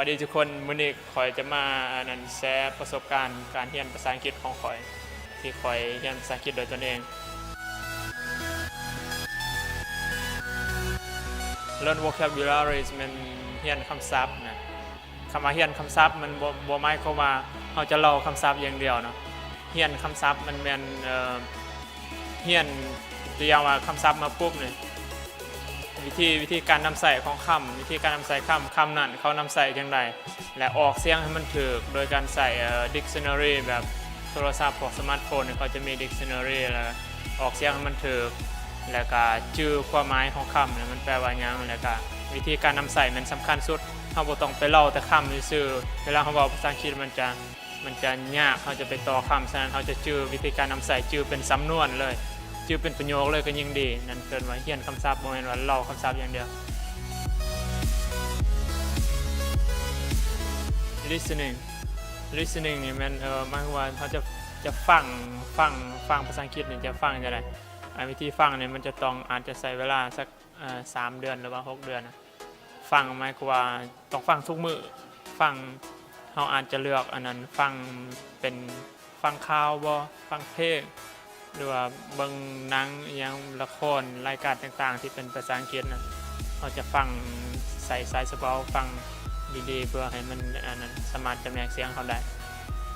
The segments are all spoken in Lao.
ດີທຸກຄົນ, ມື້ນີ້ຂ້ອຍຈະມາ ອັນນັ້ນ ແຊປະສົບການການຮຽນພາສາອັງກິດຂອງຂ້ອຍ ທີ່ຂ້ອຍຮຽນພາສາອັງກິດໂດຍຕົນເອງ. Learn vocabularies ແມ່ນຮຽນຄຳສັບນະ. ຄຳວ່າຮຽນຄຳສັບ ມັນບໍ່ ບໍ່ໝາຍຄວາມວ່າເຮົາຈະເລົ່າຄຳສັບຢ່າງດຽວເນາະ. ຮຽນຄຳສັບມັນແມ່ນ ເອີ ຮຽນ ຕົວຢ່າງວ່າຄຳສັບມາປຸບນີ້ ວິທີ ວິທີການນຳໃຊ້ຂອງຄຳ ວິທີການນຳໃຊ້ຄຳ ຄຳນັ້ນເຂົານຳໃຊ້ຈັ່ງໃດ ແລະ ອອກສຽງໃຫ້ມັນຖືກ ໂດຍການໃຊ້ ເອີ dictionary ແບບໂທລະສັບ ພວກສະມາດໂຟນນີ້ ເຂົາຈະມີ dictionary ແລ້ວອອກສຽງໃຫ້ມັນຖືກ ແລ້ວກະຈື່ຄວາມໝາຍຂອງຄຳ ມັນແປວ່າຫຍັງ ແລ້ວກະວິທີການນຳໃຊ້ແມ່ນສຳຄັນສຸດ. ເຮົາບໍ່ຕ້ອງໄປເລົ່າແຕ່ຄຳຊື່ໆ ເວລາເຮົາເວົ້າພາສາອັງກິດມັນຈະ ມັນຈະຍາກ ເຮົາຈະໄປຕໍ່ຄຳ, ສະນັ້ນເຮົາຈະຈື່ວິທີການນຳໃຊ້ ຈື່ເປັນສຳນວນເລີຍ ຈື່ເປັນປະໂຫຍກເລີຍກໍຍິ່ງດີ. ນັ້ນເອີ້ນວ່າຮຽນຄຳສັບ ບໍ່ແມ່ນວ່າເລົ່າຄຳສັບຢ່າງດຽວ. Listening listening ນີ້ແມ່ນ ເອີ ໝາຍຄວາມວ່າເຮົາຈະ ຈະຟັງ ຟັງ ຟັງພາສາອັງກິດນີ້ຈະຟັງຈັ່ງໃດ. ອາ ວິທີຟັງນີ້ມັນຈະຕ້ອງ ອາດຈະໃຊ້ເວລາສັກ ເອີ ສາມເດືອນ ຫຼືວ່າຫົກເດືອນນະ. ຟັງໝາຍຄວາມວ່າຕ້ອງຟັງທຸກມື້. ຟັງ ເຮົາອາດຈະເລືອກ ອັນນັ້ນ ຟັງເປັນ ຟັງຂ່າວບໍ ຟັງເພງ ຫຼືວ່າເບິ່ງໜັງອີ່ຫຍັງ ລະຄອນ ລາຍການຕ່າງໆ ທີ່ເປັນພາສາອັງກິດນະ. ເຮົາຈະຟັງ ໃສ່ສາຍສະເປົາ ຟັງດີໆ ເພື່ອໃຫ້ມັນ ອັນນັ້ນ ສາມາດຈຳແນກສຽງເຮົາໄດ້.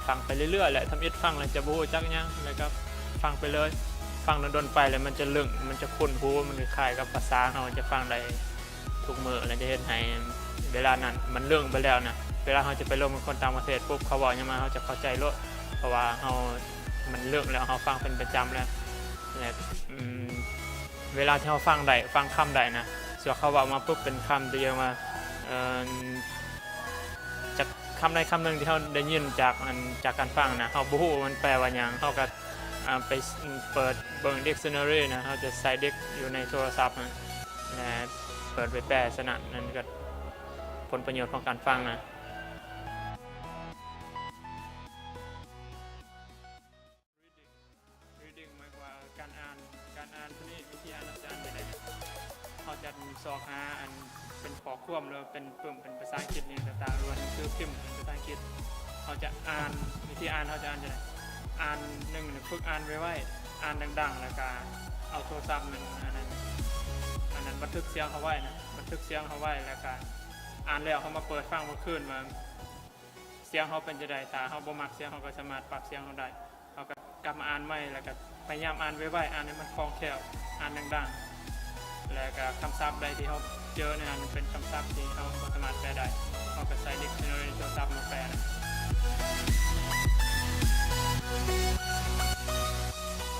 ຟັງໄປເລື້ອຍໆ ແຫຼະ ທຳອິດຟັງແລ້ວຈະບໍ່ຮູ້ຈັກຫຍັງ ແລ້ວກໍຟັງໄປເລີຍ. ຟັງດົນໆ ໄປແລ້ວມັນຈະລຶ້ງ ມັນຈະຄຸ້ນຫູ ມັນຄ້າຍໆ ກັບພາສາເຮົາຈະຟັງໄດ້ທຸກມື້ ແລ້ວຈະເຮັດໃຫ້ເວລານັ້ນມັນລຶ້ງໄປແລ້ວນະ. ເວລາເຮົາຈະໄປລົມກັບຄົນຕ່າງປະເທດປຸບ ເຂົາເວົ້າຫຍັງມາ ເຮົາຈະເຂົ້າໃຈໂລດ ເພາະວ່າເຮົາ ມັນລຶ້ງແລ້ວ ເຮົາຟັງເປັນປະຈຳແລ້ວ ແລະ ອືມ ເວລາທີ່ເຮົາຟັງໄດ້ ຟັງຄຳໄດ້ນະ ສ່ວນເຂົາເວົ້າມາປຸບເປັນຄຳ ຕົວຢ່າງວ່າ ເອີ ຈາກຄຳໃດຄຳໜຶ່ງທີ່ເຮົາໄດ້ຍິນຈາກ ອັນ ຈາກການຟັງນະ ເຮົາບໍ່ຮູ້ວ່າມັນແປວ່າຫຍັງ ເຮົາກໍ ອາ ໄປ ເປີດເບິ່ງ dictionary ນະ ເຮົາຈະໃສ່ dic ຢູ່ໃນໂທລະສັບນະ ແລະ ເປີດໄປແປ ສະນັ້ນ ນັ້ນກໍຜົນປະໂຫຍດຂອງການຟັງນະ. Reading reading ໝາຍຄວາມວ່າການອ່ານ ການອ່ານໂຕນີ້ ວິທີອ່ານເຮົາຈະອ່ານຈັ່ງໃດ? ເຮົາຈະຊອກຫາອັນເປັນຂໍ້ຄວາມ ຫຼືວ່າເປັນປຶ້ມ ເປັນພາສາອັງກິດອີ່ຫຍັງຕ່າງໆ ຫຼືວ່າໜັງສືພິມເປັນພາສາອັງກິດ ເຮົາຈະອ່ານ ວິທີອ່ານເຮົາຈະອ່ານຈັ່ງໃດ? ອ່ານ ໜຶ່ງ ຝຶກອ່ານໄວໆ ອ່ານດັງໆ ແລ້ວກະເອົາໂທລະສັບນັ້ນ ອັນນັ້ນ ອັນນັ້ນ ບັນທຶກສຽງເຮົາໄວ້ນະ ບັນທຶກສຽງເຮົາໄວ້ ແລ້ວກະອ່ານແລ້ວເຮົາມາເປີດຟັງເມື່ອຄືນວ່າ ສຽງເຮົາເປັນຈັ່ງໃດ? ຖ້າເຮົາບໍ່ມັກສຽງ ເຮົາກໍສາມາດປັບສຽງເຮົາໄດ້. ເຮົາກໍກັບມາອ່ານໃໝ່ ແລ້ວກໍພະຍາຍາມອ່ານໄວໆ ອ່ານໃຫ້ມັນຄ່ອງແຄ້ວ ອ່ານດັງໆ ແລ້ວກໍຄຳສັບໃດທີ່ເຮົາເຈີໃນນັ້ນເປັນຄຳສັບທີ່ເຮົາບໍ່ສາມາດແປໄດ້ ເຮົາກໍໃຊ້ດິກຊັນນາຣີໃນໂທລະສັບມາແປນະ.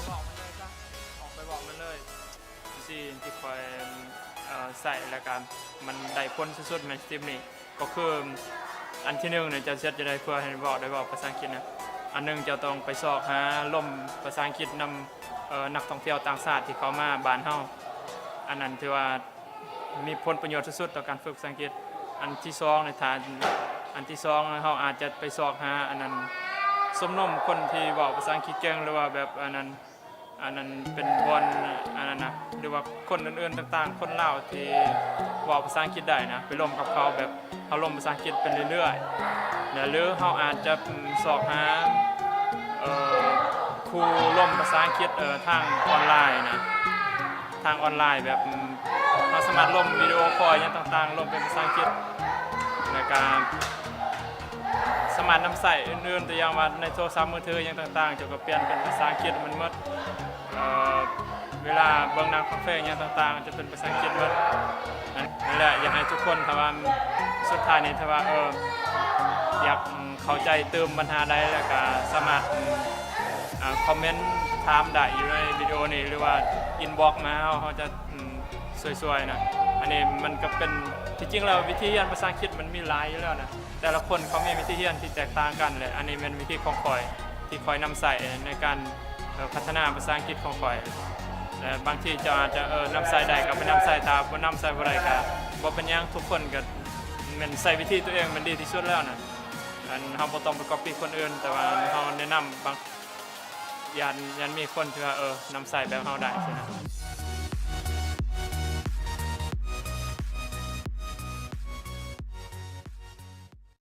ເວົ້າມັນເລີຍຊະ ອອກໄປເວົ້າມັນເລີຍ. ສິ່ງທີ່ຂ້ອຍ ເອີ ໃຊ້ ແລ້ວກໍມັນໄດ້ຜົນສຸດໆ ແມ່ນສະເຕັບນີ້ ກໍຄື ອັນທີໜຶ່ງນີ້ ເຈົ້າຊິເຮັດຈັ່ງໃດເພື່ອໃຫ້ເວົ້າ ໄດ້ເວົ້າພາສາອັງກິດນະ? ອັນໜຶ່ງ ເຈົ້າຕ້ອງໄປຊອກຫາລົມພາສາອັງກິດນຳ ເອີ ນັກທ່ອງທ່ຽວຕ່າງຊາດທີ່ເຂົ້າມາບ້ານເຮົາ ອັນນັ້ນຖືວ່າມີຜົນປະໂຫຍດສຸດໆ ຕໍ່ການຝຶກພາສາອັງກິດ. ອັນທີສອງນີ້ ຖ້າ ອັນທີສອງ ເຮົາອາດຈະໄປຊອກຫາ ອັນນັ້ນ ຊົມນຸມຄົນທີ່ເວົ້າພາສາອັງກິດເກັ່ງ ຫຼືວ່າແບບ ອັນນັ້ນ ອັນນັ້ນເປັນບ່ອນ ອັນນັ້ນນະ ຫຼືວ່າຄົນອື່ນໆຕ່າງໆ ຄົນລາວທີ່ເວົ້າພາສາອັງກິດໄດ້ນະ ໄປລົມກັບເຂົາ ແບບເຮົາລົມພາສາອັງກິດໄປເລື້ອຍໆ ແລະ ຫຼືເຮົາອາດຈະ ອືມ ຊອກຫາ ເອີ ຄູລົມພາສາອັງກິດ ເອີ ທາງອອນລາຍນະ ທາງອອນລາຍ ແບບ ອືມ ເຮົາສາມາດລົມວິດີໂອຄໍຫຍັງຕ່າງໆ ລົມເປັນພາສາອັງກິດ ແລ້ວກະ ສາມາດນຳໃຊ້ອື່ນໆ ຕົວຢ່າງວ່າໃນໂທລະສັບມືຖືຫຍັງຕ່າງໆ ເຈົ້າກໍປ່ຽນເປັນພາສາອັງກິດມັນໝົດ ເອີ ເວລາເບິ່ງໜັງຟັງເພງຫຍັງຕ່າງໆ ຈະເປັນພາສາອັງກິດໝົດ. ນັ້ນ ນັ້ນແຫຼະ ຢາກໃຫ້ທຸກຄົນ ຖ້າວ່າ ສຸດທ້າຍນີ້ ຖ້າວ່າ ເອີ ຢາກ ເຂົ້າໃຈຕື່ມບັນຫາໃດ ແລ້ວກະສາມາດ ອາ ຄອມເມັນຖາມໄດ້ຢູ່ໃນວິດີໂອນີ້ ຫຼືວ່າອິນບັອກມາ ເຮົາ ເຮົາຈະ ອືມ ຊ່ວຍໆນະ. ອັນນີ້ມັນກໍເປັນ ທີ່ຈິງແລ້ວວິທີຮຽນພາສາອັງກິດມັນມີຫຼາຍຢູ່ແລ້ວນະ ແຕ່ລະຄົນເຂົາມີວິທີຮຽນທີ່ແຕກຕ່າງກັນ ແລະ ອັນນີ້ແມ່ນວິທີຂອງຂ້ອຍ ທີ່ຂ້ອຍນຳໃຊ້ໃນການ ເອີ ພັດທະນາພາສາອັງກິດຂອງຂ້ອຍ ແລະ ບາງທີເຈົ້າອາດຈະ ເອີ ນຳໃຊ້ໄດ້ກໍໄປນຳໃຊ້ ຖ້າບໍ່ນຳໃຊ້ບໍ່ໄດ້ກໍບໍ່ເປັນຫຍັງ ທຸກຄົນກໍແມ່ນໃຊ້ວິທີຕົວເອງແມ່ນດີທີ່ສຸດແລ້ວນະ. ອັນ ເຮົາບໍ່ຕ້ອງໄປກັອບປີ້ຄົນອື່ນ ແຕ່ວ່າເຮົາແນະນຳບາງ ຢ້ານ ຢ້ານມີຄົນທີ່ວ່າ ເອີ ນຳໃຊ້ແບບເຮົາໄດ້ຊີ້ນະ.